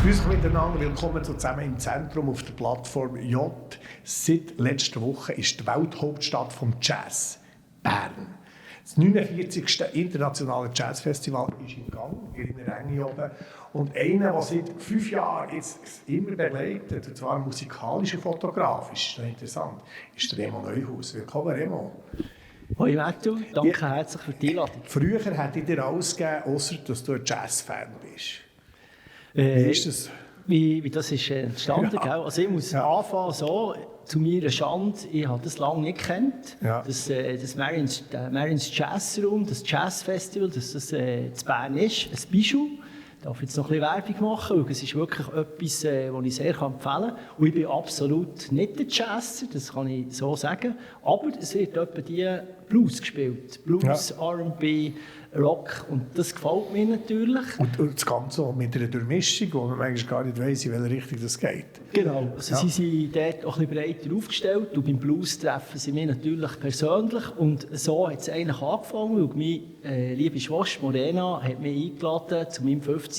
Grüß euch miteinander, willkommen zusammen im Zentrum auf der Plattform J. Seit letzter Woche ist die Welthauptstadt vom Jazz, Bern. Das 49. internationale Jazzfestival ist im Gang, in der Enge oben. Und einer, der seit 5 Jahren jetzt immer begleitet, und zwar musikalisch und fotografisch, das ist interessant, ist der Remo Neuhaus. Willkommen, Remo. Hoi Matthew, danke herzlich für die Einladung. Früher hätte ich dir alles gegeben, ausser dass du ein Jazz-Fan bist. Wie ist das? Wie das ist entstanden, Ja. gell? Also ich muss anfangen so, zu meiner Schande, ich habe das lange nicht gekannt. Ja. Das Marians Jazz Room, das Jazz Festival, das in Bern ist, ein Bijou. Ich darf jetzt noch ein bisschen Werbung machen, weil es ist wirklich etwas, das ich sehr empfehlen kann. Und ich bin absolut nicht der Jazzer, das kann ich so sagen. Aber es wird etwa die Blues gespielt. Blues, R&B, Rock. Und das gefällt mir natürlich. Und das Ganze mit einer Durchmischung, wo man manchmal gar nicht weiss, in welche Richtung das geht. Genau, also sie sind dort auch ein bisschen breiter aufgestellt und beim Blues treffen sie mich natürlich persönlich und so hat es eigentlich angefangen, weil meine liebe Schwester Morena hat mich eingeladen zu meinem 50.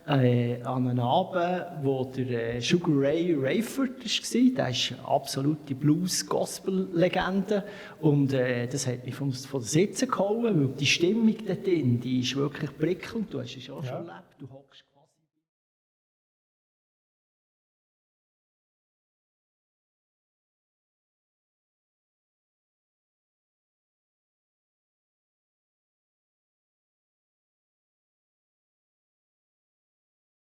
An einen Abend, wo der Sugar Ray Rayford war. Der ist eine absolute Blues-Gospel-Legende und das hat mich von den Sitzen gehauen, weil die Stimmung dort drin, die ist wirklich prickelnd. Du hast es auch schon erlebt, du hockst